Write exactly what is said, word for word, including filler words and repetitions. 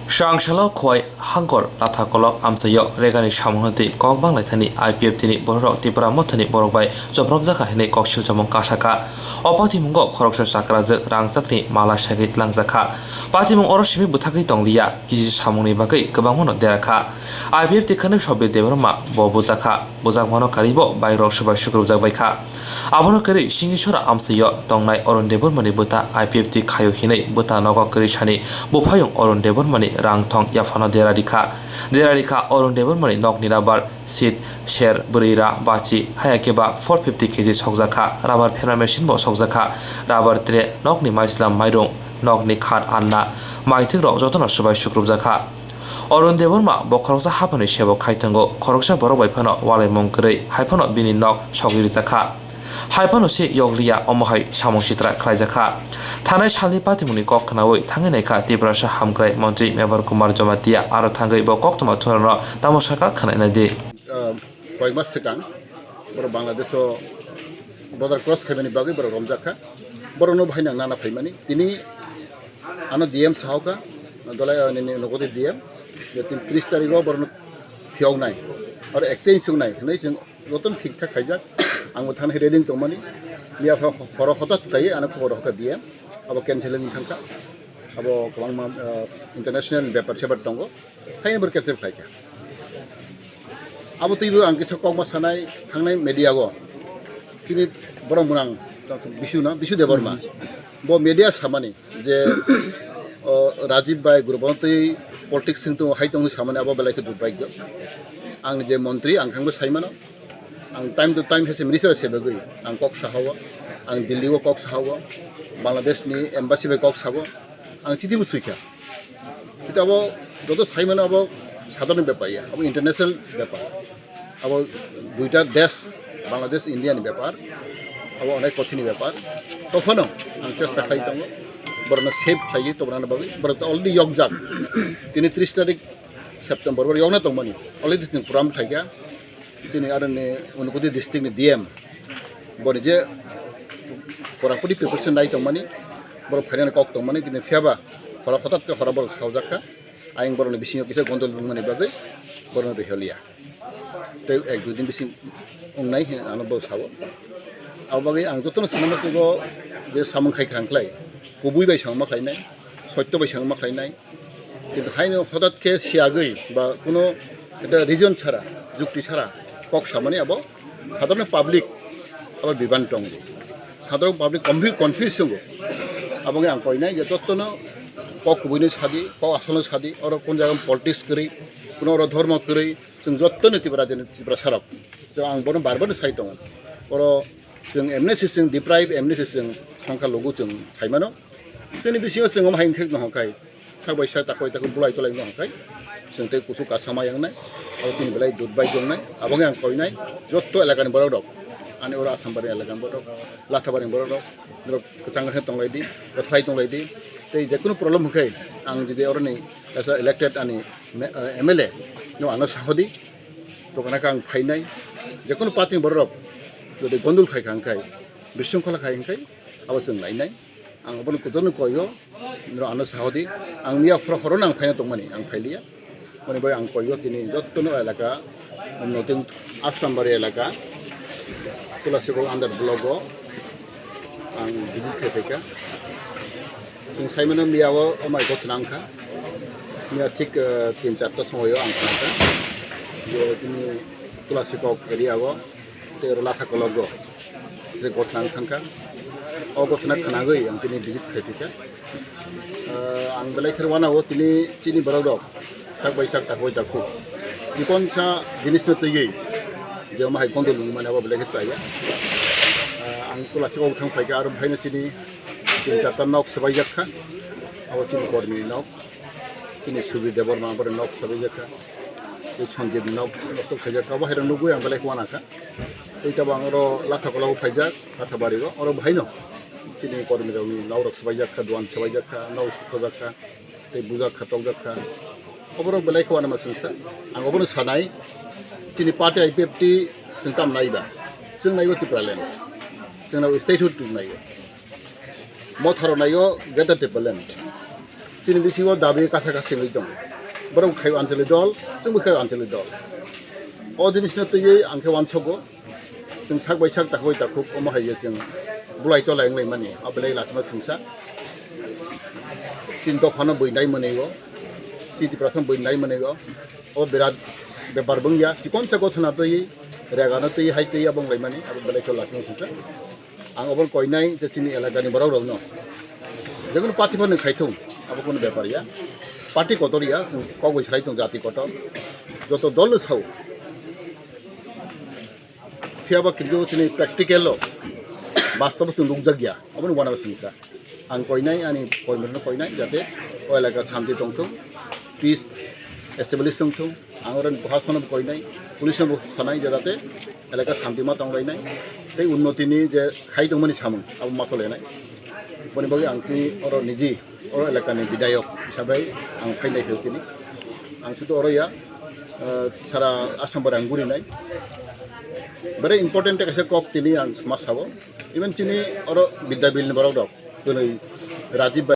Swrangsalo Khowai Hangkor Latha Kolok amchaio Regani samungno twi kok banglaithani I P F T ni bororok Tipra Mothani borok bai chopropjakha hinwi kok silchomung kasakha. O patimungo khoroksa chakrajwk rangchakni mala segwi tlangjakha. Patimung oro simi bwthagwi tongliya, kisi samungni bagwi kwbangmano derakha. I P F T khwnwi Sobir Debbarma bo bujakha. Bujakmano karwibo bike rok swbai sukrubjak baikha. Abono kwrwi Singisora amchaio tongnai Arun Debbarmani bwta I P F T khaio hinwi bwta nogo kwrwi sani buphayung Arun Debbarmani rang thong yaphano dera rikha. Dera rikha Arun Debbarmani nokni rubber sheet ser bwrwi ra bachi haya khe ba four fifty K G sokjakha, rubber pherma machine bo sokjakha, rubber tray, nokni maislam mairung, nokni khat anna, maitwk rok jotono swbai sukrubjakha. Arun Debbarma bo khoroksa haphani sebo khai tongo, khoroksa borok bai phano walaimung kwrwi, hai phano bini nok sogwi rijak kha. Hai phano se yokliya, omo hai samung sitra khlai jak kha. Thanai salni patimungni kok khnaui thangwi nai kha Tiprasa hamkrai montri Mebar Kumar Jamatia, aro thangwi bo koktwma thungrokno tamo sakha khwnai nai di. Ah, koi mas swkang borok Bangladesh o border cross khaimani bagwi borok romjak kha. Borokno bahai nang nana phaimani. Tini ano D M sahoka, dolai, ah, nini nokoti D M, je tin tris tarikh o borokno phiyoknai, aro exchange wngnai hinwi chwng jotono thik thak khaijak. Ang bo thani ready wng tongmani. Miya horo hotat khlaiwi ano khobor rw kha D M, abo cancel wngwi thangkha. Abo kwbangma, ah, international bepar sebar tongo. Haino borok capture khlai kha. Abo twibo ang kisa kokma sanai thangnai media o. Chini borok mwnang Bisu na, Bisu Debbarma. Bo media samani je, o, Rajiv bai Gurban twi politics sing tongo, hai tongo samani abo belai khe durbhagyo. Ang je montri, ang khangbo saimano. Ang time to time hese minister se bagwi ang kok sahao. Ang Delhi o kok sahao. Bangladesh ni embassy bai kok sabo. Ang chiti bo sui kha. Kita abo joto saimano abo sadharoni bepar ya, abo international bepar. Abo duita desh, Bangladesh, India ni bepar. Abo onek kothini bepar. Tophano ang chesta khai tongo. Borokno save khlaiwi tobonani bagwi. Borok already yokjak. Tini tris tarik September, borok yokna tongmani. Already tini program khlaikha. Chini aroni Unakoti district ni D M. Boni je korapudi preparation nai tongmani, borok phainani kok tongmani, kini phiya ba hora hotat khe hora borok saujak kha. Ayang borokni bisingo kisa gondol wngmani bagwi borokno riholiya. Tei ek dui din bising wngnai hinwi ano bo sao. Abo bagwi ang jotono sana muchungo je samung khai kha hwnklai, kubui bai samung ma khlainai, sotto bai samung ma khlainai. Kintu haino hotat khe siyagwi ba kuno ekta reason chara, jukti chara kok samani abo sadharon public abo biban tongo. Sadharon public confuse, confuse tongo. Abo wngkha ang koinai je jotono kok kubuino sadi, kok asolno sadi, oro kun jaga politics kwrwi, kuno oro dhormo kwrwi, chwng jotono Tripura jeni Tripura sarok. Chwng ang bono bar bar sai tongo. Oro chwng M N C chwng deprive, M N C chwng songkha logo chwng saimano. Chwngni bisingo chwng omo hai wngkhe no hwnkhai. Sak bai sak, tak bai tak bulai tolai wng kha. Chwng tei kuchuk kasa ma yang nai. Abo chini belai dut bai jong nai. Abo wngkha ang koi nai. Jotto elaka ni borok rok. Ani oro Assam bari elaka ni borok rok. Latha bari borok rok. Borok kwchang khe tong lai di. Kwthai tong lai di. Tei je kunu problem hwnkhe ang jodi oro ni kaisa elected ani me-, eh, M L A no ano sahodi. Tokana khe ang phai nai. Je kunu party ni borok rok jodi gondol khai kha hwnkhai. Bising khola khai hwnkhai. Abo chwng lai nai. Ang obono kutorno koio, nrw ano sahodi, ang miya phoro horo nang phaina tongmani, ang phailiya. Mani bai ang koio tini jottono elaka, notun Asrambari elaka, Tulasibo under block o, ang visit khai phaikha. Chwng saimano miya o, o mai gotna wngkha. Miya thik, eh, tin charta somoio ang khnakha. Je tini Tulasibo area o, tei oro Latha Kolok o je gotna wng thangkha. O gotna khnagwi ang tini visit khai phikha. Ah, ang belai khe uanao tini chini borok rok sak bai sak, tak bai tak khuk chikonsa jinis no twiwi je omo hai gondol wngmani abo belai khe chaya. Ah, ang Tulasibo thang phaikha, aro bhaino chini tin charta nok swbaijak kha, abo chini kormi nok. Chini Subir Debbarma bore nok sabai jakha. Tei Sanjib nok sok saijak kha. Bo hai rok nugui ang belai uana kha. Tei tabang oro Latha Kolok o phaijak, Latha Bari o. Oro bo haino chini kormi rok ni nok rok sabai jakha, duan sabai jakha, nok sok jakha. Tei bujak kha, tok jakha. Oborok belai uana ma singsa. Ang obono sanai. Chini party I P F T chwng tam nai ba. Chwng nai o Tipraland. Chwng nai o statehood nai o. Motharo nai o Greater Tipraland. Chini bisingo dabi kasa kasa wngwi tongo. Borok khai anchalik dol, chwngbo khai anchalik dol. O jinisno twiwi ang khe uansogo. Chwng sak bai sak, takhuk bai takhuk, omo hai je chwng bulai tolai wnglaimani, o belai lachima singsa. Chini dophano bui nai mwnwi o, chini Tiprasano bui nai mwnwi o, o birat bepar wngya, chikonsa gothana twi, regano twi, hai twi abo wnglaimani, abo belai khe lachima singsa. Ang obo koinai je chini elakani borok rokno, jekunu party phano khaithung, abo kunu bepar ya, party kotor ya, chwng kok bai salai tong jati kotor, joto dol no sao. Phiya ba kintu chini practical o bastobo chwng nukjak ya, obo ni uanama singsa. Ang koinai, ani kormi rokno koinai, jate o elaka shanti tongthung, peace establish wngthung. Ang oro ni proshasano bo koinai, police no bo sanai, jate elaka shanti ma tonglainai, tei unnoti ni je khai tongmani samung abo ma cholainai. Boni bagwi ang tini oro niji oro elakani bidayok hisabai ang phainai phio tini. Ang sudu oro ya, eh, sara Assam bai ang gurinai. Very important kaisa kok tini ang ma sao. Even chini oro Bidya Bill ni borok rok, tini Rajiv